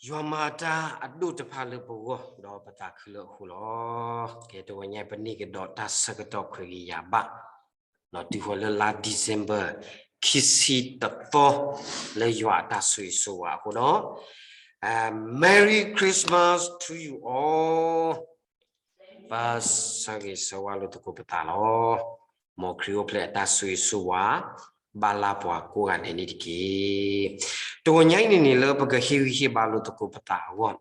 ယွၤမၤတၢ်အဒိၣ်တဖၣ်လၢပဂီၢ် ဒီးပသးခုလၢအဃိလီၤ. ကဲ တဂီၤညါအံၤ ပန့ၢ်ကဒီးတၢ်ဆၢကတီၢ်ခွဲးဂၤယၤဘၣ်, ဒီးတုၤဃီၤလၢလါ December ခံဆံတသီ လၢယွၤအတၢ်ဆိၣ်ဂ့ၤဆိၣ်ဝါအဃိဒီး Merry Christmas to you all. ပဆၢဂ့ၤဆၢဝါလိာ်သကိးပသးလီၤ. မ်ခရံာ်အိၣ်ဖျဲၣ်အတၢ်ဆိၣ်ဂ့ၤဆိၣ်ဝါ ဘၣ်လၢပှၤကိးဂၤဒဲးန့ၣ်တက့ၢ်. တဂီၤညါအံၤန့ၣ်န့ၣ် လၢပကဟ့ၣ်ဂံၢ်ဟ့ၣ်ဘါလိာ်သကိးပသးအဂီၢ်,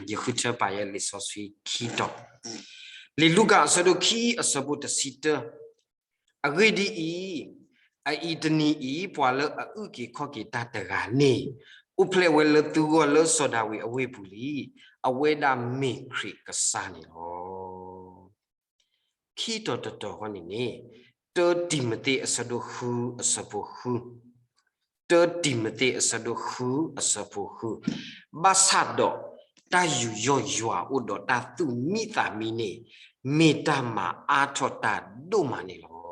ယဃုထၢပာ်ယဲလံာ်စီဆှံခံတီၤ, လံာ်လူၤကၣ်အဆၢဒိၣ်ခံအဆၢဖိတဆံတၢ, အဂ့ၢ်ဒ်အံၤ, အအံၤတနံၤအံၤ ပှၤလၢအအုၣ်က့ၤခီၣ်က့ၤတၢ်တဂၤန့ၣ် အိၣ်ဖျဲၣ်ဝဲလၢသုဂီၢ်လၢစီၤဒၤဝံးအဝ့ၢ်ပူၤလံ, အဝဲဒၣ်မ့ၢ်ခရံာ်ကစၢ်န့ၣ်လီၤ. ခံတီၤတတီၤဃီန့ၣ်န့ၣ်, တၢတံၤမသ့းအဆၢဒိၣ်ဃုအဆၢဖိဃု, တၢတံၤမသ့းအဆၢဒိၣ်ဃုအဆၢဖိဃု, ဘၣ်ဆၣ်ဒီးတၢ်ယူးယီၣ်ယွၤအိၣ်ဒီးတၢ်သူၣ်မံသးမံန့ၣ် မ့ၢ်တၢ်မၤအါထီၣ်တၢ်ဒိၣ်မးန့ၣ်လီၤ.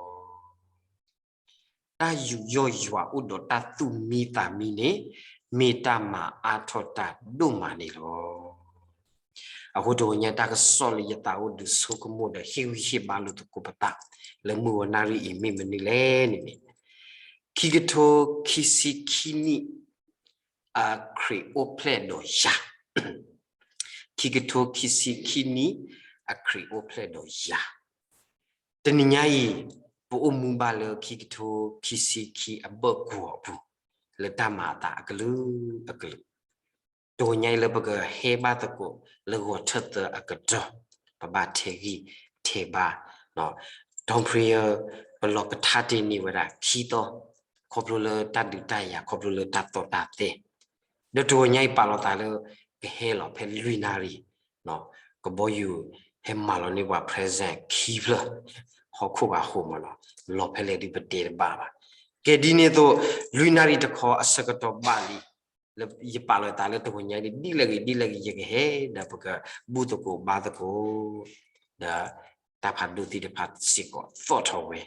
တၢ်ယူးယီၣ်ယွၤအိၣ်ဒီးတၢ်သူၣ်မံသးမံန့ၣ် မ့ၢ်တၢ်မၤအါထီၣ်တၢ်ဒိၣ်မးန့ၣ်လီၤ. အဃိတဂီၤညါတၢ်ကစီၣ်လၢယသးအိၣ်ဒုးဆိကမိၣ်ဒီးဟ့ၣ်ဂံၢ်ဟ့ၣ်ဘါလိာ်သကိးပသး လၢမုၢ်ဂီၤနၣ်ရံၣ်အံၤမ့ၢ်မနုၤလဲၣ်န့ၣ်န့ၣ်, ခံကထိခံဆံခံနံၣ် အခရံာ်အိၣ်ဖျဲၣ်ဒီးယၤ, ခံကထိခံဆံခံနံၣ် အခရံာ်အိၣ်ဖျဲၣ်ဒီးယၤ, တနံၤညါအံၤ ပအိၣ်မူဘၣ်လၢခံကထိခံဆံခံအဘၢၣ်ကဝီၤအပူၤ လၢတၢ်မၤအသးအကလုာ်ကလုာ်, တဂီၤညါအံၤလၢပကဟဲဘၣ်သကိးလၢဂီၤထၢၣ်သၢအကတီၢ်, ပဘၣ်ထဲးဂံၢ်ထဲးဘါ, ဒီး prayer ပလီၤကထါတ့ၢ်န့ၢ်ဝဲဒၣ်ခံသီ, ခီဖျိလၢတၢ်ဒုးတၢ်ယၤ ခီဖျိလၢတၢ်သီၣ်တၢ်သဲ, ဒီးတဂီၤညါအံၤပာ်လီၤသးလၢ ကဟဲလီၤဖဲလွံၢ်နၣ်ရံၣ်, ကဘီယူၤဟဲမၤလီၤန့ၢ်ပှၤ present ခံဖျၢၣ်, ဟီၣ်ခိၣ်ဂၤဟိးမးလီၤ, လီၤဖဲလဲၣ်ဒုးပတဲတဘၣ်ဘၣ်. ကဲဒ်န့ၣ်အသိး လွံၢ်နၣ်ရံၣ်တခီအဆၢကတီၢ်ဘၣ်လံ, လၢယပာ်လီၤသးလၢတဂီၤညါအံၤ ဒ်လဲၣ်ဂ့ၤဒ်လဲၣ်ဂ့ၤ ယကဟဲဒီးပကဘူၣ်သကိးဘါသကိး ဒီးတၢ်ဖးဒိၣ်သ့ၣ်တဖၣ်စ့ၢ်ကီးသီၣ်ထီၣ်ဝဲ,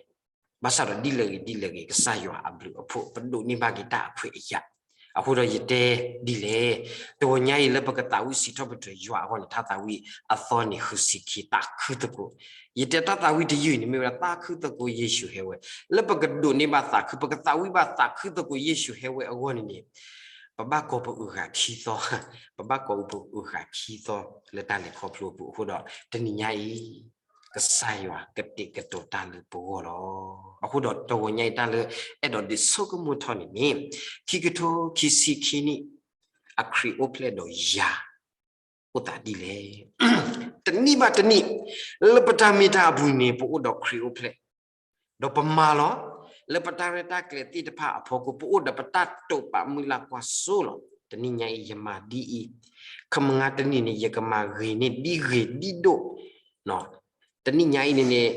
ဘၣ်ဆၣ်ဒီးဒ်လဲၣ်ဂ့ၤဒ်လဲၣ်ဂ့ၤ ကစၢ်ယွၤအဘျုးအဖှိၣ် ပဒိးန့ၢ်ဘၣ်က့ၤတၢ်အခွဲးအယာ်, အဃိဒီးယတဲဒ်လဲၣ်, တဂီၤညါအံၤလၢပကသးဝံၣ်စံးထီၣ်ပတြၢၤယွၤအဂီၢ်န့ၣ် ထါသးဝံၣ်အသီန့ၣ် ဃုဆံခံ သးခုသကိး, ယတဲတၢ်သးဝံၣ်တယုၢ်အံၤန့ၣ် မ့ၢ်ဝဲဒၣ်သးခုသကိးယ့ၣ်ၡူးဟဲဝဲ, လၢပကဒိးန့ၢ်ဘၣ်သးခု ပကသးဝံၣ်ဘၣ်သးခုသကိးယ့ၣ်ၡူးဟဲဝဲအဂီၢ်န့ၣ်န့ၣ် ပဘၣ်ကိးပအုၣ်ဃာ်ခံသီ, ပဘၣ်ကိးပအုၣ်ဃာ်ခံသီလၢတၢ်လဲၤခီဖျိအပူၤအဃိဒီး တနံၤညါအံၤ ကစၢ်ယွၤကတဲာ်ကတီၤတၢ်လၢပဂီၢ်လီၤ. အဃိဒီးတဂီၤညါအံၤတၢ်လၢအဲၣ်ဒိးဒုးဆိကမိၣ်ထီၣ်န့ၣ်န့ၣ် ခံကထိခံဆံခံနံၣ် အခရံာ်အိၣ်ဖျဲၣ်ဒီးယၤ အိၣ်သးဒ်လဲၣ်. တနံၣ်ဘၣ်တနံၣ် လၢပတၢ်မ့ၢ်တၢ်အပူၤန့ၣ် ပအိၣ်ဒီးခရံာ်အိၣ်ဖျဲၣ်, ဒီးပမၤလီၤ လၢပတၢ်ရဲၣ်တၢ်ကျဲၤသ့ၣ်တဖၣ်အဖီခိၣ် ပအိၣ်ဒီးပတၢ်တိာ်ပာ်မုၢ်လၢ်ကွၢ်စိလီၤ. တနံၤညါအံၤယမၤဒ်အံၤ, ခမငါတနံၤန့ၣ် ယကမၤဂ့ၤန့ၢ်ဒ်ဂ့ၤဒ်ဒိၣ်, တနံၤညါအံၤန့ၣ်န့ၣ်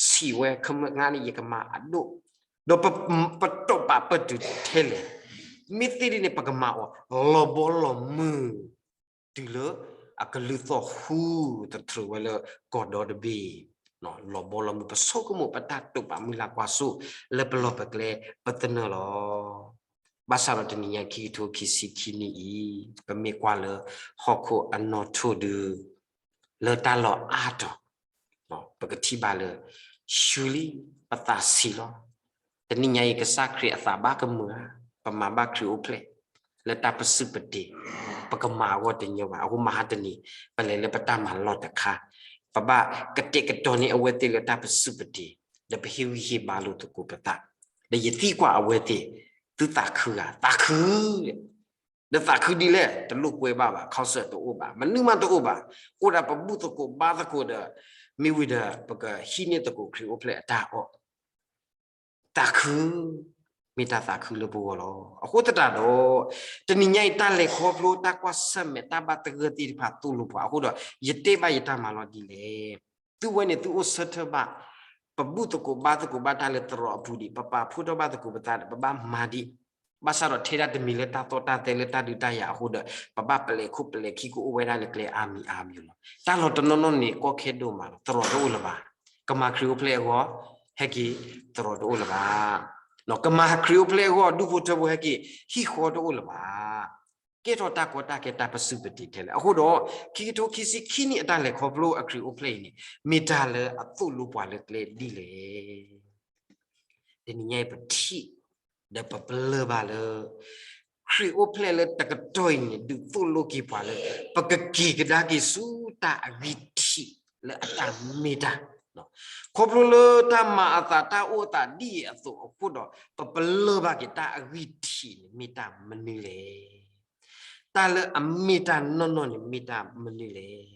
ဆံးဝဲ ခမငါန့ၣ် ယကမၤအဒိၣ်, ဒီးပတိာ်ပာ်ပတုာ်ထဲလဲၣ်, မ့ၢ်သ့ဒ်န့ၣ် ပကမၤအီၤ လီၤဘီလီၤမုၢ် တုၤလၢအကလုၢ်သီၣ်ဟူသထြုးဝဲလၢကီၢ်ဒီတဘ့ၣ်, လီၤဘီလီၤမုၢ် ပဆိကမိၣ်ပတၢ်တိာ်ပာ်မုၢ်လၢ်ကွၢ်စိ လၢပလီၢ်ပကျဲ ပသနၢၣ်လီၤ. ဘၣ်ဆၣ်ဒီးတနံၤညါခံကထိခံဆံခံနံၣ်အံၤ ပမ့ၢ်ကွၢ်လၢဟီၣ်ခိၣ်အနီၣ်ထိၣ်ဒု လၢတၢ်လီၢ်အါတီၤ ပကထံၣ်ဘၣ်လၢ ဆူလံ ပသးဆံးလီၤ. တနံၤညါအံၤ ကစၢ်ခရံာ်အသးဘၣ်ကမုာ်ဧါ, ပမၤဘၣ်ခရံာ်အိၣ်ဖျဲၣ် လၢတၢ်ပစုၢ်ပတ့ၤ, ပကမၤအဂီၢ်တညီဘၣ်. အဃိမဟါတနံၤ ပလဲၤလၢပတၢ်မၤလီၢ်တခါ, ပဘၣ်ကတဲာ်ကတီၤန့ၢ်အဝဲသ့ၣ်လၢတၢ်ပစုၢ်ပတ့ၤ, ဒီးပဟ့ၣ်ဂံၢ်ဟ့ၣ်ဘါလိာ်သကိးပသး, ဒီးယသံကွၢ်အဝဲသ့ၣ်, သုသးခုဧါ, သးခု ဒီးသးခုဒ်လဲၣ် တလိာ်ကွဲဘၣ်ဘၣ်, concert တအိၣ်ဘၣ်, မနုၤမးတအိၣ်ဘၣ်, အိၣ်ဒၣ်ပဘူၣ်သကိးဘါသကိးဒီး မ့ၢ်ဝံၤဒီး ပကဟံးန့ၢ်သကိးခရံာ်အိၣ်ဖျဲၣ်အတၢ်အီၣ်, သးခု, မ့ၢ်တၢ်သးခုလၢပဂီၢ်လီၤ. အဃိသတးဒီး တနံၤညါအံၤ တၢ်လဲၤခီဖျိတၢ်ကွၢ်ဆၢၣ်မဲာ်တၢ်ဘၣ်သဂၢၢ်သ့ၣ်တဖၣ်သိၣ်လိပှၤအဃိဒီး ယတဲဘၣ်ယတၢ်မၤလီၢ်ဒ်လဲၣ်. သုဝဲန့ၣ်သုအိၣ်ဆၢထၢၣ်ဘၣ်, ပဘူၣ်သကိးဘါသကိးဘၣ်တၢ်လၢသရိာ်အပူၤဒံး, ပပာ်ဖှိၣ်ထီၣ်ဘၣ်သကိးပသးဒီး ပဘၣ်မၤဒံး, ဘၣ်ဆၣ်ဒီးထဲဒၣ်တမံၤလၢတၢ်သီၣ်တၢ်သဲလၢတၢ်ဒုးတၢ်ယၤအဃိဒီး ပဘၣ်ပလဲၤခိၣ်ပလဲၤခံကအိၣ်ဝဲဒၣ်လၢကျဲအါမံၤအါမံၤလီၤ. တၢ်လီၢ်တနီၤနီၤန့ၣ် ကီခဲဒိၣ်မးလီၤ, သရိာ်တအိၣ်လၢၤဘၣ်. ကမၤခရံာ်အိၣ်ဖျဲၣ်အဂီၢ် ဟဲက့ၤ သရိာ်တအိၣ်လၢၤဘၣ်. ကမၤခရံာ်အိၣ်ဖျဲၣ်အဂီၢ် ဒူၣ်ဖိထၢဖိဟဲက့ၤ ဟံၣ်ဃီတအိၣ်လၢၤဘၣ်. ကဲထီၣ်တၢ်ကီတၢ်ခဲတၢ်ပစုပတံၤထဲလဲၣ်. အဃိဒီး ခံကထိခံဆံခံနံၣ်အတၢ်လဲၤခီဖျိအခရံာ်အိၣ်ဖျဲၣ်အံၤန့ၣ် မ့ၢ်တၢ်လၢအသိၣ်လိပှၤလၢကျဲဒ်လဲၣ်. တနံၤညါအံၤပထံၣ် ဒီးပပလၢၢ်ဘၣ်လၢ ခရံာ်အိၣ်ဖျဲၣ်လၢတကတီၢ်အံၤန့ၣ် ဒုးသိၣ်လိက့ၤပှၤလၢ ပကက့ၤကဒါက့ၤဆူတၢ်အဂံၢ်ထံးလၢအတၢ်မ့ၢ်တၢ် ခီဖျိလၢတၢ်မၤအသးတၢ်အိၣ်အသးဒ်အံၤအသိးအဃိဒီး ပပလၢၢ်ဘၣ်က့ၤတၢ်အဂံၢ်ထံးန့ၣ် မ့ၢ်တၢ်မနုၤလဲၣ်. တၢ်လၢအမ့ၢ်တၢ်နီၢ်နီၢ်န့ၣ် မ့ၢ်တၢ်မနုၤလဲၣ်.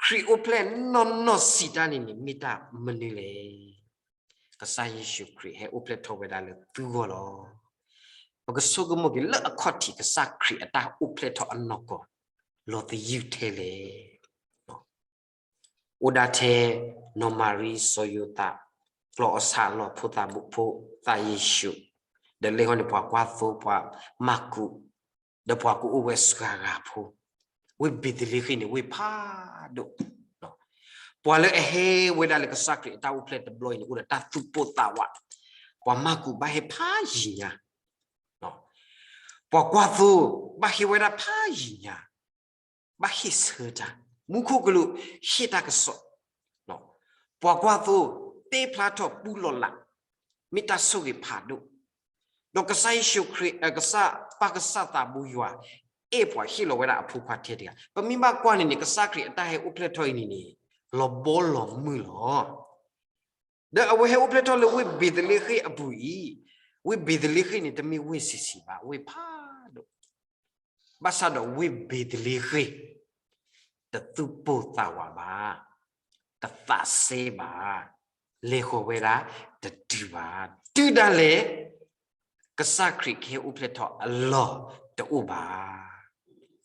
ခရံာ်အိၣ်ဖျဲၣ်နီၢ်နီၢ်စံးတၢ်န့ၣ်န့ၣ် မ့ၢ်တၢ်မနုၤလဲၣ်. ကစၢ်ယ့ၣ်ၡူးခရံာ်ဟဲအိၣ်ဖျဲၣ်ထီၣ်ဝဲဒၣ်လၢသုဂီၢ်လီၤ. ပကဆိကမိၣ်က့ၤလၢအခီၣ်ထံးကစၢ်ခရံာ်အတၢ်အိၣ်ဖျဲၣ်ထီၣ်အနီၢ်ကီၢ် လီၤသယုၢ်ထဲလဲၣ်. အိၣ်ဒၣ်ထဲ နီၢ်မၤရံ စီၤယိၤသး ကျီၢ်အီၣ်ဆၣ်အလီၢ် ဖိသၣ်ဘိဖိ သးယ့ၣ်ၡူး, ဒီးလၢဃီန့ၣ် ပှၤကွၢ်သိ ပှၤမၢ်ကူး, ဒီးပှၤကအိၣ်ဝဲစှၤဂၤဖိ, ဝ့ၢ်ဘ့းသလ့ဃ့ၣ်န့ၣ် ဝ့ၢ်ဖးဒိၣ်, ပှၤလၢအဟဲဝဲဒၣ်လၢကစၢ်ခရံာ်အတၢ်အိၣ်ဖျဲၣ်တဘျီအံၤန့ၣ် အိၣ်ဒီးတၢ်သူၣ်ပိၢ်သးဝး, ပှၤမၢ်ကူးဘၣ်ဟဲဖးယံၤညါ ပှၤကွၢ်သိ ဘၣ်ဟ့ၣ်ဝဲဒၣ်ဖးယံၤညါ, ဘၣ်ဟ့ၣ်ဆၢတၢ်, မူခိၣ်ကလူးဟ့ၣ်တၢ်ကစီၣ်, ပှၤကွၢ်သိ တဲဖျါထီၣ်ပူလီၤလး, မ့ၢ်တၢ်ဆိၣ်ဂ့ၤဖးဒိၣ်, ဒီးကစၢ်ယ့ၣ်ၡူးခရံာ် ကစၢ်ပၢ်ကစၢ်သးဘိယွၤ အဲၣ်ပှၤဟ့ၣ်လီၤဝဲဒၣ်အဖိခွါထဲတဂၤ, ပမ့ၢ်ဘၣ်ကွၢ်န့ၣ်န့ၣ် ကစၢ်ခရံာ်အတၢ်ဟဲအိၣ်ဖျဲၣ်ထီၣ်အံၤန့ၣ်န့ၣ် လီၤဘီလီၤမုၢ်လီၤ. ဒီးအဝဲဟဲအိၣ်ဖျဲၣ်ထီၣ်လၢဝ့ၢ်ဘ့းသလ့ဃ့ၣ်အပူၤအံၤ, ဝ့ၢ်ဘ့းသလ့ဃ့ၣ်န့ၣ် တမ့ၢ်ဝ့ၢ်ဆံးဆံးဘၣ်, ဝ့ၢ်ဖးဒိၣ်, ဘၣ်ဆၣ်ဒီးဝ့ၢ်ဘ့းသလ့ဃ့ၣ် တသူၣ်ပိၢ်သးဝးဘၣ်, တသးစဲဘၣ်, လဲၤဃီၤဝဲဒၣ်တတုၤဘၣ်, တုၤဒၣ်လဲာ် ကစၢ်ခရံာ်ကဟဲအိၣ်ဖျဲၣ်ထီၣ်အလီၢ်တအိၣ်ဘၣ်.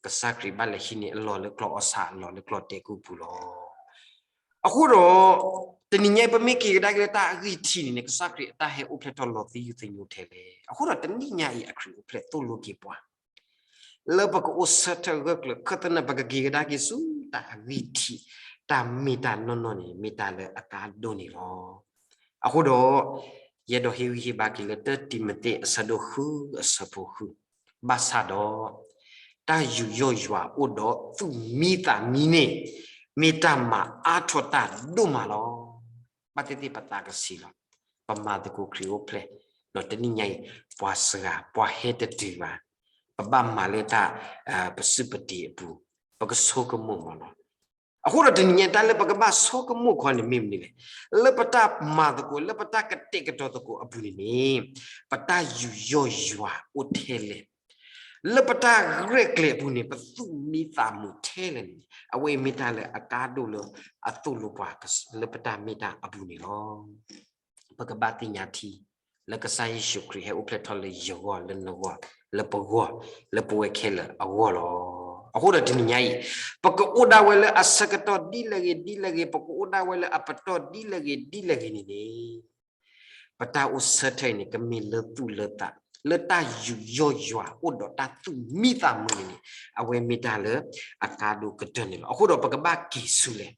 ကစၢ်ခရံာ်ဘၣ်လဲၤဟံးန့ၢ်အလီၢ်လၢကျီၢ်အီၣ်ဆၣ်အလီၢ်လၢကျီၢ်တဲာ်ကူၣ်ပူၤလီၤ. အဃိဒီး တနံၤညါအံၤပမ့ၢ်က့ၤကဒါက့ၤလၢတၢ်အဂံၢ်ထံးန့ၣ်န့ၣ် ကစၢ်ခရံာ်အတၢ်ဟဲအိၣ်ဖျဲၣ်ထီၣ်လီၤသယုၢ်သညိထဲလဲၣ်. အဃိဒီးတနံၤညါအံၤအခရံာ်အိၣ်ဖျဲၣ်သိၣ်လိက့ၤပှၤ လၢပကအိၣ်ဆၢထၢၣ်ဂၢၢ်ကျၢၤ ခၢၣ်သနၢၣ် ပကက့ၤကဒါက့ၤဆူတၢ်အဂံၢ်ထံး တၢ်မ့ၢ်တၢ်နီၢ်နီၢ်န့ၣ် မ့ၢ်တၢ်လၢအကါဒိၣ်န့ၣ်လီၤ. အဃိဒီး ယအဲၣ်ဒိးဟ့ၣ်ဂံၢ်ဟ့ၣ်ဘါက့ၤလၢ တၢတံၤမသ့း အဆၢဒိၣ်ဃု အဆၢဖိဃု, ဘၣ်ဆၣ်ဒီး တၢ်ယူးယီၣ်ယွၤအိၣ်ဒီးသူၣ်မံသးမံန့ၣ် မ့ၢ်တၢ်မၤအါထီၣ်တၢ်ဒိၣ်မးလီၤ. ဘၣ်သ့ၣ်သ့ၣ်ပသးကဆံးလီၤ. ပမၤသကိးခရံာ်အိၣ်ဖျဲၣ် ဒီးတနံၤညါအံၤ ပှၤစှၤ ပှၤဟဲတတုၤဘၣ်, ပဘၣ်မၤလၢတၢ် ပစုပတံၤအပူၤ, ပကဆိကမိၣ်မးလီၤ. အဃိဒီးတနံၤညါတၢ်လၢပကဘၣ်ဆိကမိၣ်ခီန့ၣ်မ့ၢ်မနုၤလဲၣ်. လၢပတၢ်မၤသကိး လၢပတၢ်ကတဲာ်ကတီၤသကိးအပူၤန့ၣ်န့ၣ် ပတၢ်ယူးယီၣ်ယွၤအိၣ်ထဲလဲၣ်. လၢပတၢ်ရဲၣ်ကျဲၤအပူၤန့ၣ် ပသူၣ်မံသးမုာ်ထဲလဲၣ်န့ၣ် အဝဲအံၤမ့ၢ်တၢ်လၢအကါဒိၣ်လၢအသိၣ်လိပှၤလၢပတၢ်မ့ၢ်တၢ်အပူၤန့ၣ်လီၤ. ပကဘၣ်သ့ၣ်ညါထံ လၢကစၢ်ယ့ၣ်ၡူးခရံာ်ဟဲအိၣ်ဖျဲၣ်ထီၣ်လၢယဂီၢ် လၢနဂီၢ် လၢပဂီၢ် လၢပဝဲခဲလၢာ်အဂီၢ်လီၤ. အဃိဒီးတနံၤညါအံၤ ပကအိၣ်ဒၣ်ဝဲလၢအဆၢကတီၢ်ဒ်လဲၣ်ဂ့ၤဒ်လဲၣ်ဂ့ၤ ပကအိၣ်ဒၣ်ဝဲလၢအပတီၢ်ဒ်လဲၣ်ဂ့ၤဒ်လဲၣ်ဂ့ၤန့ၣ်န့ၣ် ပတၢ်အိၣ်ဆၢထၢၣ်အံၤန့ၣ် ကမ့ၢ်လၢသူၣ်လၢသး လၢတၢ်ယူးယီၣ်ယွၤအိၣ်ဒီးတၢ်သူၣ်မံသးမုာ်န့ၣ်န့ၣ် အဝဲမ့ၢ်တၢ်လၢအကါဒိၣ်ကတၢၢ်န့ၣ်လီၤ. အဃိဒီးပကဘၣ်က့ၤဆူလဲၣ်.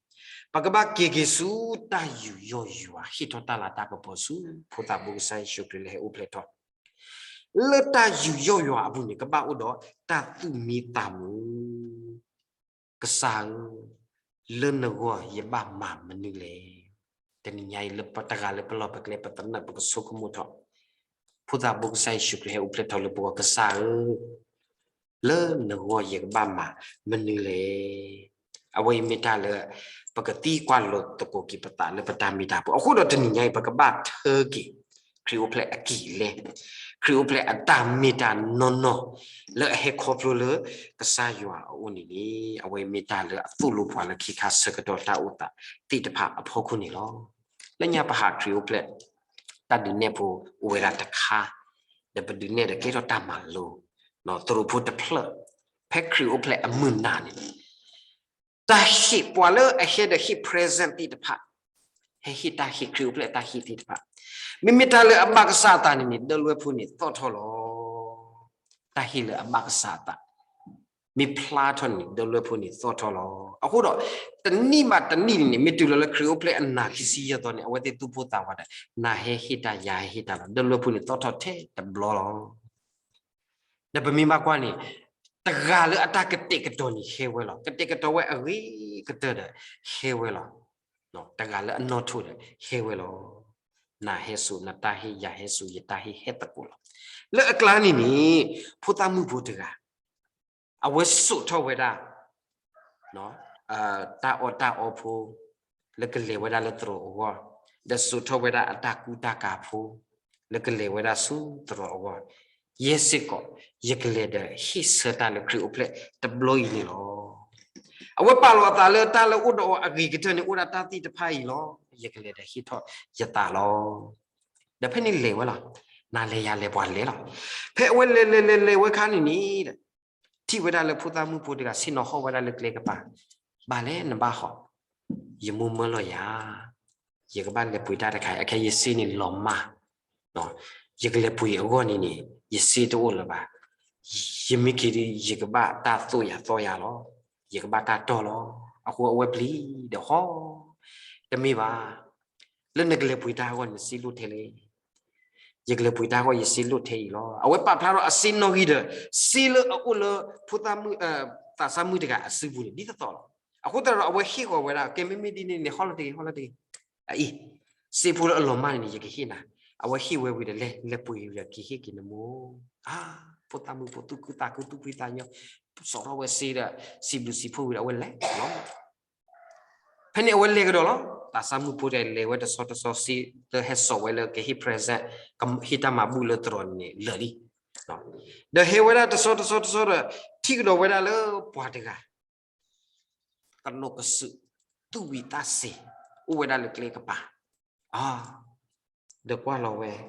ပကဘၣ်က့ၤက့ၤဆူတၢ်ယူးယီၣ်ယွၤ ဟ့ၣ်ထီၣ်တၢ်လၤတၢ်ကပီၤဆူ ဖိသၣ်ဘိကစၢ်ယ့ၣ်ၡူးခရံာ်လၢဟဲအိၣ်ဖျဲၣ်ထီၣ် လၢတၢ်ယူးယီၣ်ယွၤအပူၤန့ၣ် ကဘၣ်အိၣ်ဒီးတၢ်သူၣ်မံသးမုာ်. ကစၢ်ဧၢ, လၢနဂီၢ်ယဘၣ်မၤမနုၤလဲၣ်. တနံၤညါအံၤလၢပတဂၤလၢပလီၢ်ပကျဲ ပသနၢၣ် ပကဆိကမိၣ်ထီၣ် ဖိသၣ်ဘိကစၢ်ယ့ၣ်ၡူးခရံာ်ဟဲအိၣ်ဖျဲၣ်ထီၣ်လၢပဂီၢ် ကစၢ်ဧၢ, လၢနဂီၢ်ယကဘၣ်မၤမနုၤလဲၣ်. အဝဲအံၤမ့ၢ်တၢ်လၢ ပကသံကွၢ်လိာ်သကိးက့ၤပသးလၢပတၢ်မ့ၢ်တၢ်ပူၤ အဃိဒီးတနံၤညါအံၤ ပကဘၣ်ထၢက့ၤ ခရံာ်အိၣ်ဖျဲၣ်အကံၢ်အလဲ ခရံာ်အိၣ်ဖျဲၣ်အတၢ်မ့ၢ်တၢ်နီၢ်နီၢ် လၢအဟဲခီဖျိလၢကစၢ်ယွၤအအိၣ်န့ၣ်န့ၣ် အဝဲမ့ၢ်တၢ်လၢအသိၣ်လိပှၤလၢခံခါဆၢကတီၢ်တၢ်အိၣ်သးသ့ၣ်တဖၣ်အဖီခိၣ်န့ၣ်လီၤ. လၢညါပဟးခရံာ်အိၣ်ဖျဲၣ် တၢ်ဒုးနဲၣ်ဖိအိၣ်ဝဲဒၣ်တခါ, ဒီးပဒုးနဲၣ်ဒီးကဲထီၣ်တၢ်မၤလိ သရိာ်ဖိတဖျၢၣ် ဖဲခရံာ်အိၣ်ဖျဲၣ်အမုၢ်နၤန့ၣ် တၢ်ဟ့ၣ်ပှၤလၢအဟဲဒီးဟ့ၣ် present သ့ၣ်တဖၣ်, ဟဲဟ့ၣ်တၢ်ဟ့ၣ် ခရံာ်အိၣ်ဖျဲၣ်တၢ်ဟ့ၣ်သ့ၣ်တဖၣ်, မ့မ့ၢ်တၢ်လၢအဘၣ်ကစၢ်အသးန့ၣ်န့ၣ် ဒီလၢဖိန့ၣ်သီၣ်ထီၣ်လီၤ. တၢ်ဟ့ၣ်လၢအဘၣ်ကစၢ်အသး မ့ၢ်ဖျါထီၣ်န့ၣ် ဒီလၢဖိန့ၣ်သီၣ်ထီၣ်လီၤ. အဃိဒီး တနံၣ်ဘၣ်တနံၣ်န့ၣ် မ့ၢ်တုၤလီၤလၢခရံာ်အိၣ်ဖျဲၣ်အနၤခံဆံယဲၢ်သီန့ၣ် အဝဲသ့ၣ်သူၣ်ပိၢ်သးဝးဒီး နၤဟဲဟ့ၣ်တၢ် ယၤဟဲဟ့ၣ်တၢ်လီၤ. ဒီလၢဖိန့ၣ်သီၣ်ထီၣ်ထဲတဘျီလီၤ. ဒီးပမ့ၢ်ဘၣ်ကွၢ်န့ၣ် တဂၤလၢအတၢ်ကတဲာ်ကတီၤန့ၣ်ဟဲဝဲလီၤ. ကတဲာ်ကတီၤဝဲအဂ့ၤကတၢၢ်ဒီးဟဲဝဲလီၤ. တဂၤလၢအနီၣ်ထိၣ်ဒီးဟဲဝဲလီၤ. နဟဲစိာ် နတၢ်ဟ့ၣ်, ယၤဟဲစိာ် ယတၢ်ဟ့ၣ် ဟဲသကိးလီၤ. လၢအကျါန့ၣ်န့ၣ် ဖိသၣ်မုၣ်ဖိတဂၤ အဝဲစိာ်ထီၣ်ဝဲဒၣ် တၢ်အီၣ်တၢ်အီဖိ လၢကလဲၤဝဲဒၣ်လၢသရိာ်အဂီၢ်, ဒီးစိာ်ထီၣ်ဝဲဒၣ်အတၢ်ကူတၢ်ကၤဖိ လၢကလဲၤဝဲဒၣ်ဆူသရိာ်အဂီၢ်, ယဲစ့ၢ်ကီး ယကလဲၤဒီးဟ့ၣ်ဆၢတၢ်လၢခရံာ်အိၣ်ဖျဲၣ်တဘျီအံၤန့ၣ်လီၤ. အဝဲပာ်လီၤအသးလၢတၢ်လၢအိၣ်ဒီးအီၤအဂ့ၤကတၢၢ်န့ၣ် အိၣ်ဒၣ်တၢ်သ့ၣ်တဖၣ်အံၤလီၤ. ယကလဲၤဒီးဟ့ၣ်ထီၣ်ယသးလီၤ. ဒီးဖဲန့ၣ်လဲၤဝဲလီၤ. နၤလဲၤယၤလဲၤပှၤလဲၤလီၤ. ဖဲအဝဲလဲၤလဲၤလဲၤလဲၤဝဲခါန့ၣ်န့ၣ် ထံၣ်ဝဲဒၣ်လၢဖိသၣ်မုၣ်ဖိတဂၤ ဆ့ၣ်နီၤဟီၣ်ဝဲဒၣ်လၢကျဲကပၤ, ဘၣ်လဲၣ်နဘၣ်ဟီၣ်, ယမိၢ်မၢလီၤယၤ, ယကဘၣ်လဲၤပှ့ၤတၢ်တခါအံၤ အခဲယစ့န့ၣ်လီၤမၢ်, ယကလဲၤပှ့ၤအဂီၢ်န့ၣ်န့ၣ် ယစ့တအိၣ်လၢၤဘၣ်, ယမ့ၢ်က့ၤဒီး ယကဘၣ်တၢ်သိၣ်ယၤသီယၤလီၤ, ယကဘၣ်တၢ်တီၢ်လီၤ. အဃိအဝဲပျံၤဒီးဟီၣ်, တမ့ၢ်ဘၣ်, လၢနကလဲၤပှ့ၤတၢ်အဂီၢ်န့ၣ် နစ့လိၣ်ထဲလဲၣ် ယကလဲၤပှ့ၤတၢ်အဂီၢ် ယစ့လိၣ်ထဲအံၤလီၤ. အဝဲပာ်ဖျါထီၣ်အစ့နီၣ်ဂံၢ်ဒီး စ့လၢအအိၣ်လၢဖိသၣ်မုၣ်, သးစၢ်မုၣ်တဂၤအစုပူၤန့ၣ် ဒ်သိးသိးလီၤ. အဃိသတးဒီး အဝဲဟ့ၣ်ဃီၤဝဲဒၣ် ကဲမ့မ့ၢ်ဒ်န့ၣ်န့ၣ် ဟီၣ်လီၤတဂ့ၤ ဟီၣ်လီၤတဂ့ၤ, အအံၤ စ့ဖိလၢအလီၤမၢ်န့ၣ်န့ၣ် ယကဟ့ၣ်နၤ, အဝဲဟ့ၣ်ဝဲဝံၤဒီး လဲၤလဲၤပှ့ၤဝံၤဒီးက့ၤဟ့ၣ်က့ၤနမိၢ်, အါ, ဖိသၣ်မုၣ်ဖိသူၣ်ခုသးခု သူၣ်ဖှံသးညီ, စိာ်ထီၣ်ဝဲစ့ဒီး စံးဘျုးစံးဖှိၣ်ဝံၤဒီး အဝဲလဲၤလီၤ. ဖဲန့ၣ်အဝဲလဲၤကဒီးလီၤ. သးစၢ်မုၣ်ဖိတဂၤလဲၤဝဲတဆီတဆီ စ့လၢဟဲစိာ်ဝဲလၢကဟ့ၣ် present, ဟ့ၣ်တၢ်မၤဘူၣ်လၢသရိာ်န့ၣ်လၢာ်လံ, ဒီးဟဲဝဲဒၣ်တဆီတဆီတဆီဒီး ထံၣ်ကဒီးဝဲဒၣ်လၢပှၤတဂၤ ကနိးကစုာ် သူၣ်ဝံၤသးစဲၤ အိၣ်ဝဲဒၣ်လၢကျဲကပၤ, အါ, ဒီးကွၢ်လီၤဝဲ, တၢ်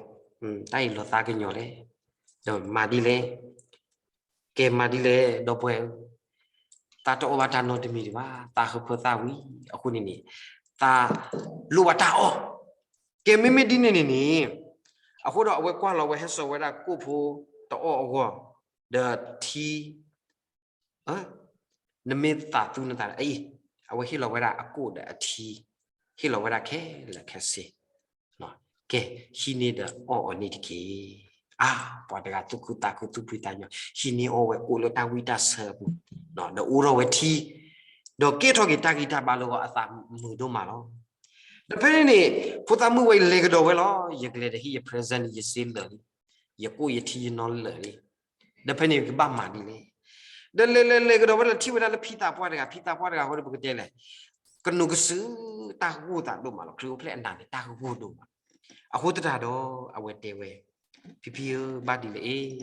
အံၤလီၤသးကညီၤလဲၣ်, ဒီးမၤဒ်လဲၣ်, ကဲမၤဒ်လဲၣ် ဒီပုၢ်ဝဲၢ်ဧၢ, သးတအီၣ်ဘၣ်တၢ်နီတမံၤဒံးဘၣ်, သးဟၢဖၢသၣ်ဝံၤအဃိန့ၣ်န့ၣ် သးလိၣ်ဘၣ်တၢ်အီၣ်, ကဲမ့မ့ၢ်ဒ်န့ၣ်န့ၣ်န့ၣ်, အဃိဒီးအဝဲကွၢ်လီၤဝဲဟဲစိာ်ဝဲဒၣ်ကိၣ်ဖိတအီၣ်အဂီၢ်, ဒီးထံ နမ့ၢ်သးသူနသးအံၤ, အဝဲဟ့ၣ်လီၤဝဲဒၣ်အကိၣ်ဒီးအထံ, ဟ့ၣ်လီၤဝဲဒၣ်ခဲလၢာ်ခဲဆ့, ကဲ, ဟံးန့ၢ်ဒီးအီၣ်အီၤန့ၣ်တက့ၢ်. အါ, ပှၤတဂၤသူၣ်ခုသးခုသူၣ်ဖှံသးညီ, ဟံးန့ၢ်အီၣ်ဝဲကိၣ်လၢတၢ်ဝံၣ်တၢ်ဆၢအပူၤ, ဒီးအိၣ်ထီၣ်ဝဲထံ, ဒီးကဲထီၣ်က့ၤတၢ်ဂံၢ်တၢ်ဘါလၢအဂီၢ် အသးမုာ်ဒိၣ်မးလီၤ. ဒီးဖဲန့ၣ်န့ၣ် ဖိသၣ်မုၣ်ဝဲအံၤလဲၤကဒီးဝဲလီၤ, ယကလဲၤဒီးဟ့ၣ်ယ present န့ၣ် ယစ့လၢာ်လံ, ယကိၣ်ယထံယနီလၢာ်လံ, ဒီးဖဲန့ၣ်ကဘၣ်မၤဒ်လဲၣ်. ဒီးလဲၤလဲၤလဲၤကဒီးဝဲဒီးထံၣ်ဝဲဒၣ်လၢဖံသးပှၢ်တဂၤ, ဖံသးပှၢ်တဂၤအဃိဒီးပကတဲလဲၣ်, ကနိးကစုာ်တၢ်ဂိၢ်သးဒိၣ်မးလီၤ, ခရံာ်အိၣ်ဖျဲၣ်အနၤန့ၣ် တၢ်ဂိၢ်ဒိၣ်မး, အဃိသတးဒီး အဝဲတဲဝဲ, ဖံဖံဧၢ, ဘၣ်ဒ်လဲၣ်အ့ၣ်,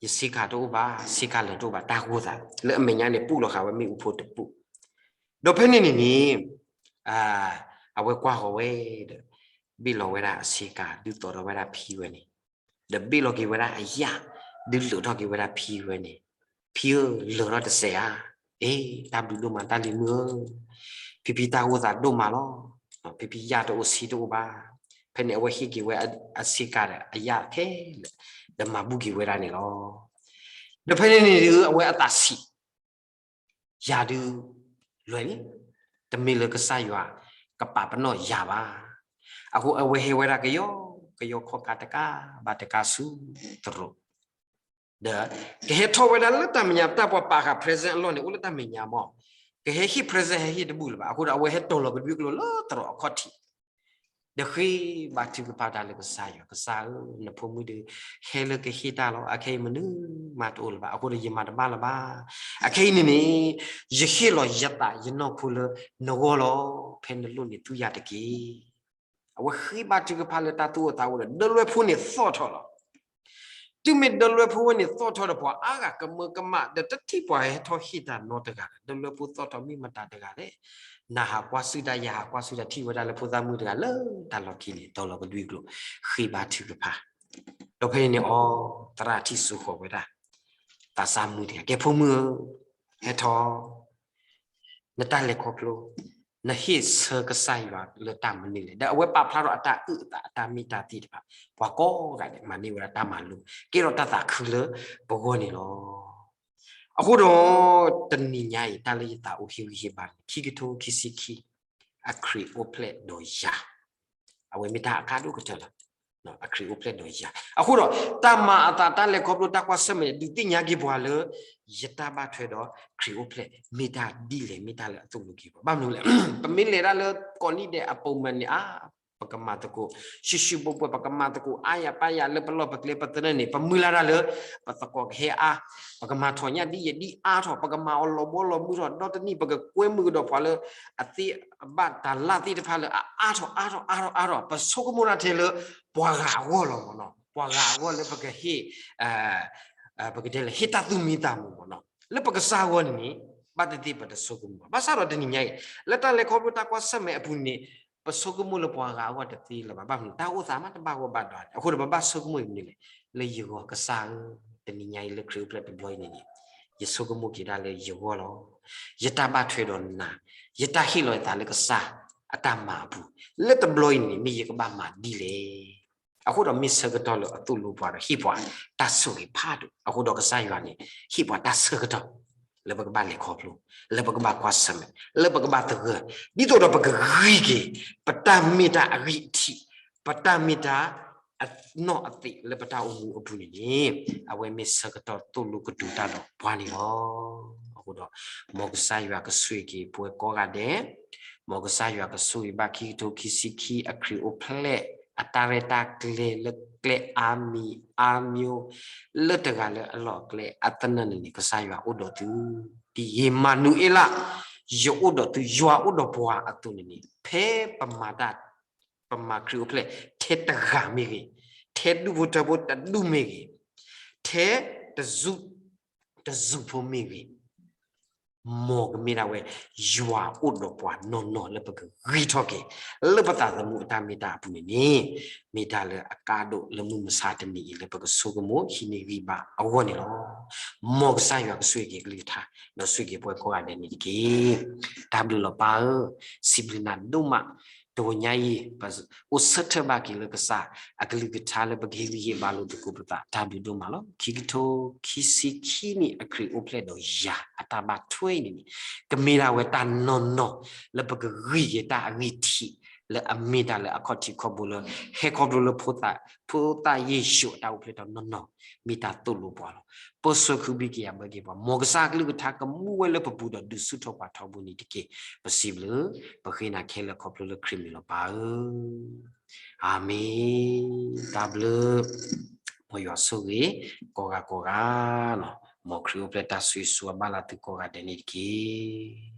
ယဆ့ကၤတအိၣ်ဘၣ်, ဆ့ကၤလၢာ်တအိၣ်ဘၣ်, တၢ်ဂိၢ်သး, လၢအမဲာ်ညါန့ၣ် ပူၣ်လီၤဃာ်ဝဲမ့ၣ်အူဖိတပူၣ်, ဒီးဖဲန့ၣ်န့ၣ်န့ၣ် အဝဲကွၢ်ဃီၤဝဲဒီး ဘ့ၣ်လီၤဝဲဒၣ်အဆ့ကၤ ဒုးသိးထီၣ်ဝဲဒၣ်ဖံဝဲန့ၣ်, ဒီးဘ့ၣ်လီၤက့ၤဝဲဒၣ်အယၣ် ဒုးလၢာ်ထီၣ်က့ၤဝဲဒၣ်ဖံဝဲန့ၣ်, ဖံဧၢ, လၢာ်ထီၣ်တစဲးဧါ, အ့, တၢ်ဘျုးဒိၣ်မး တၢ်လံၤမုၣ်ဧၢ, ဖံဖံတၢ်ဂိၢ်သးဒိၣ်မးလီၤ, ဖံဖံယၣ်တအိၣ်ဆံတအိၣ်ဘၣ်, ဖဲန့ၣ်အဝဲဟ့ၣ်က့ၤဝဲအဆ့ကၤဒီးအယၣ်ခဲလၢာ်, ဒီးမၤဘူၣ်က့ၤဝဲဒၣ်န့ၣ်လီၤ. ဒီးဖဲန့ၣ်န့ၣ်ဒုး အဝဲအသးဆံး ယၤဒုး လွဲၢ်လံ, တမ့ၢ်လၢကစၢ်ယွၤကပာ်ပနီၣ်ယၤဘၣ်. အဃိအဝဲဟဲဝဲဒၣ်ကယီ, ကယီခီၣ်ကါတကးဘၣ်တကးဆူသရိာ်, ဒီးကဟဲထီၣ်ဝဲဒၣ်လၢတၢ်မဲာ်ညါ တၢ်ပှၤပာ်ဃာ် present အလီၢ်န့ၣ် အိၣ်လၢတၢ်မဲာ်ညါမး, ကဟဲဟ့ၣ် present ဟဲဟ့ၣ်တဘူၣ်လၢၤဘၣ်. အဃိဒီးအဝဲဟဲတီၤလီၤကဒွံကျိာ်လၢသရိာ်အခီၣ်ထံး ဒီးဃ့ဘါထုကဖၣ်တၢ်လၢကစၢ်ယွၤ, ကစၢ်ဧၢ, နဖိမုၣ်ဒုး ဟဲလၢကဟ့ၣ်တၢ်လီၤ, အခဲအံၤမနုၤမးတအိၣ်လၢၤဘၣ်. အဃိဒီးယမၤတဘၣ်လၢၤဘၣ်. အခဲအံၤန့ၣ်န့ၣ် ယဟ့ၣ်လီၤယသးယနီၢ်ခိလၢနဂီၢ်လီၤ. ဖဲနလိၣ်န့ၣ်သူယၤတက့ၢ်. အဝဲဃ့ဘါထုကဖၣ်လၢတၢ်သူၣ်အိၣ်သးအိၣ်ဒီး ဒီးလွဲၢ်ဖိန့ၣ်သီၣ်ထီၣ်လီၤ. တုၤမ့ၢ်ဒီးလွဲၢ်ဖိဝဲန့ၣ်သီၣ်ထီၣ်ဒီး ပှၤအါဂၤကမၢကမၣ် ဒီးတထံၣ်ပှၤဟဲထီၣ်ဟ့ၣ်တၢ်နီတဂၤဒီး ဒီးလွဲၢ်ဖိသီၣ်ထီၣ်မ့ၢ်မတၤတဂၤလဲၣ်. နဟးကွၢ်စုတၢ် ယဟးကွၢ်စုတၢ် ထံၣ်ဝဲဒၣ်လၢဖိသၣ်မုၣ်တဂၤလၢတၢ်လီၢ်ခံန့ၣ် တီၤလီၤကဒွံကျိာ် ဃ့ဘါထုကဖၣ်. ဒီးဖဲန့ၣ်န့ၣ် အီ သရၣ်ထံၣ်စိဃီၤဝဲဒၣ် သးစၢ်မုၣ်တဂၤ ကဲဖိမုၣ်ဧၢ, ဟဲထီၣ် နတၢ်လဲၤခီဖျိ နဟ့ၣ်ဆၢကစၢ်ယွၤလၢတၢ်မနုၤလဲၣ်. ဒီးအဝဲပာ်ဖျါထီၣ်အတၢ်အုၣ်အသး အတၢ်မ့ၢ်တၢ်သ့ၣ်တဖၣ် ပှၤကိးဂၤဒဲး မၤန့ၢ်ဝဲဒၣ်တၢ်မၤလိ ကဲထီၣ်တၢ်သးခုလၢပဂီၢ်န့ၣ်လီၤ. အဃိဒီး တနံၤညါအံၤ တၢ်လၢယသးအိၣ်ဟ့ၣ်ဂံၢ်ဟ့ၣ်ဘါန့ၣ် ခံကထိခံဆံခံ အခရံာ်အိၣ်ဖျဲၣ်ဒီးယၤ အဝဲမ့ၢ်တၢ်အကါဒိၣ်ကတၢၢ်လီၤ. အခရံာ်အိၣ်ဖျဲၣ်ဒီးယၤ. အဃိဒီး တၢ်မၤအသး တၢ်လဲၤခီဖျိ တၢ်ကွၢ်ဆၢၣ်မဲာ်န့ၣ် ဒုးသ့ၣ်ညါက့ၤပှၤလၢ ယတၢ်ဘၣ်ထွဲဒီးခရံာ်အိၣ်ဖျဲၣ် မ့ၢ်တၢ်ဒ်လဲၣ် မ့ၢ်တၢ်လၢအသိၣ်လိက့ၤပှၤ. ဘၣ်မနုၤလဲၣ်, ပမ့ၢ်လဲၤတၢ်လၢကိးနံၣ်ဒဲးအပိာ်မၢၤန့ၣ် အါ ပကမၤသကိး ရှုရှုဘိဘိ ပကမၤသကိးအါယၤပါယၤ လၢပလီၢ်ပကျဲ ပသနၢၣ်န့ၣ် ပမုၢ်လၢ်တၢ်လၢ ပသကိးကဟဲအါ, ပကမၤထီၣ်ညၣ်ဒ်ယဲၢ်ဒ်အါထီၣ်, ပကမၤအီၤလီၤဘီလီၤမုၢ်ထီၣ်, ဒီတနံၣ် ပကကွဲမုာ်ကဒီးပှၤလၢ အသ့အဘၣ်တၢ်လၢ်သ့ၣ်တဖၣ်လၢအအါထီၣ်အါထီၣ်အါထီၣ်အါထီၣ်, ပဆိကမိၣ်တၢ်ထဲလၢ ပှၤဂၤအဂီၢ်လီၤမ့ၢ်နီၤ, ပှၤဂၤအဂီၢ်လၢပကဟ့ၣ် ပကတဲလၢ ဟ့ၣ်တၢ်သူၣ်မံသးမုာ်မ့ၢ်နီၤ, လၢပကစၢ်အဂီၢ်န့ၣ်န့ၣ် ဘၣ်သ့ၣ်သ့ၣ်ပတဆိကမိၣ်ဘၣ်. ဘၣ်ဆၣ်ဒီးတနံၤညါအံၤ လၢတၢ်လဲၤခီဖျိတၢ်ကွၢ်ဆၢၣ်မဲာ်အပူၤန့ၣ် ပဆိကမိၣ်လၢပှၤဂၤအဂီၢ်တသ့လၢၤဘၣ်. ဘၣ်မနုၤ တၢ်အိၣ်သးမးတဘၣ်ဂီၢ်ဘၣ်ဒီးန့ၣ်, အဃိဒီးပဘၣ်ဆိကမိၣ်အံၤမနုၤလဲၣ်, လၢယဂီၢ်ကစၢ်ဧၢ, တနံၤညါအံၤလၢခရံာ်အိၣ်ဖျဲၣ် တဘျီအံၤန့ၣ်န့ၣ် ယဆိကမိၣ်က့ၤဒၣ်လၢယဂီၢ်လီၤ. ယတၢ်ဘၣ်ထွဲဒီးနၤ, ယတၢ်ဟ့ၣ်လီၤယသးလၢကစၢ်အတၢ်မၤအပူၤ လၢတဘျီအံၤန့ၣ်န့ၣ် မ့ၢ်ယကဘၣ်မၤဒ်လဲၣ်. အဃိဒီးမ့ၢ်ဆၢကတီၢ်လၢအသိၣ်လိပှၤဒီးဟ့ၣ်ပှၤတၢ်ဆိၣ်ဂ့ၤဖးဒိၣ်, အဃိဒီးကစၢ်ယွၤန့ၣ် ဟ့ၣ်ပှၤတၢ်ဆၢကတီၢ် လၢပကဘၣ်လဲၤခီဖျိ, လၢပကဘၣ်ကွၢ်ဆၢၣ်မဲာ်, လၢပကဘၣ်သဂၢၢ်, ဒ်သိးဒီးပကဂံၢ်က့ၤ ပတၢ်မ့ၢ်တၢ်အဂံၢ်အထံး, ပတၢ်မ့ၢ်တၢ်အနီၢ်အသ့ၣ်လၢပတၢ်အိၣ်မူအပူၤန့ၣ်န့ၣ် အဝဲမ့ၢ်ဆၢကတီၢ်သိၣ်လိကတိၤတၢ်ဒီးပှၤန့ၣ်လီၤ. အဃိဒီး မ်ကစၢ်ယွၤကဆိၣ်ဂ့ၤက့ၤပဝဲကိးဂၤဒဲး, မ်ကစၢ်ယွၤကဆိၣ်ဂ့ၤဘၣ်ခံကထိခံဆံခံ အခရံာ်အိၣ်ဖျဲၣ်အတၢ်ရဲၣ်တၢ်ကျဲၤလၢကျဲအါမံၤအါမံၤ, လၢတဂၤလၢအလီၢ်အကျဲအသနၢၣ်န့ၣ်န့ၣ် ကစၢ်ယွၤအိၣ်ဒီးသု, ဒ်အံၤ မၤနူၤအ့လး, ယအိၣ်ဒီးသု, ယွၤအိၣ်ဒီးပှၤအသိးန့ၣ်န့ၣ် ဖဲပမၤတၢ် ပမၤခရံာ်အိၣ်ဖျဲၣ် ထဲတဂၤမ့ၢ်ဂ့ၤ, ထဲဒူၣ်ဖိထၢဖိတဒူၣ်မ့ၢ်ဂ့ၤ, ထဲတစူၢ် တစူၢ်ဖိမ့ၢ်ဂ့ၤ, မ်ကမ့ၢ်ဒၣ်ဝဲ ယွၤအိၣ်ဒီးပှၤနီၢ်နီၢ်လၢပကဂံၢ်ထီၣ်က့ၤ လၢပသးသမူအတၢ်မ့ၢ်တၢ်အပူၤန့ၣ်န့ၣ် မ့ၢ်တၢ်လၢအကါဒိၣ်လၢမုၢ်မဆါတနံၤအံၤ လၢပကဆိကမိၣ်ဟံးန့ၢ်ဂံၢ်ဘါအဂီၢ်န့ၣ်လီၤ. မ်ကစၢ်ယွၤကဆိၣ်ဂ့ၤက့ၤကလုၢ်ကထါ ဒီးဆိၣ်ဂ့ၤက့ၤပဝဲကိးဂၤဒဲးန့ၣ်တက့ၢ်. တၢ်ဘျုးလီၤပၢ်ဧၢ, စံးဘျုးနၤဒိၣ်မး, တဂီၤညါအံၤ ပအိၣ်ဆၢထၢၣ်ဘၣ်က့ၤလၢကစၢ်အကလုၢ်ကထါလၢပကဟ့ၣ်ဂံၢ်ဟ့ၣ်ဘါလိာ်သကိးပသး တၢ်ဘျုးဒိၣ်မးလီၤ. ခံကထိခံဆံခံနံၣ် အခရံာ်အိၣ်ဖျဲၣ်ဒီးယၤအတၢ်ဘၣ်ထွဲအံၤန့ၣ်န့ၣ် ကမ့ၢ်ဒၣ်ဝဲတၢ်နီၢ်နီၢ် လၢပကဂံၢ်က့ၤတၢ်အဂံၢ်ထံး လၢအမ့ၢ်တၢ်လၢအခီၣ်ထံးခီၣ်ဘိလၢ ဟဲခီဖျိလၢ ဖိသၣ်ယ့ၣ်ၡူးအတၢ်အိၣ်ဖျဲၣ်တၢ်နီၢ်နီၢ် မ့ၢ်တၢ်သိၣ်လိပှၤလီၤ. ပၢဆှၢဃုာ်ဘံၣ်က့ၤယၤဘၢက့ၤပှၤ, မ်ကစၢ်ကလုၢ်ကထါကမူဝဲလၢပပူၤဒီးဒုးဆူၣ်ထီၣ်ပှၤထီဘိန့ၣ်တက့ၢ်. ပစံးဘျုး, ပဃ့နၤခဲလၢာ်ခီဖျိလၢခရံာ်မံၤလီၤပၢ်ဧၢ, အၤမ့ၣ်. တၢ်ဘျုး, မ်ယွၤဆိၣ်ဂ့ၤ ကိးဂၤကိးဂၤ, မ်ခရံာ်အိၣ်ဖျဲၣ်တၢ်ဆိၣ်ဂ့ၤဆိၣ်ဝါဘၣ်လၢသုကိးဂၤဒဲးန့ၣ်တက့ၢ်.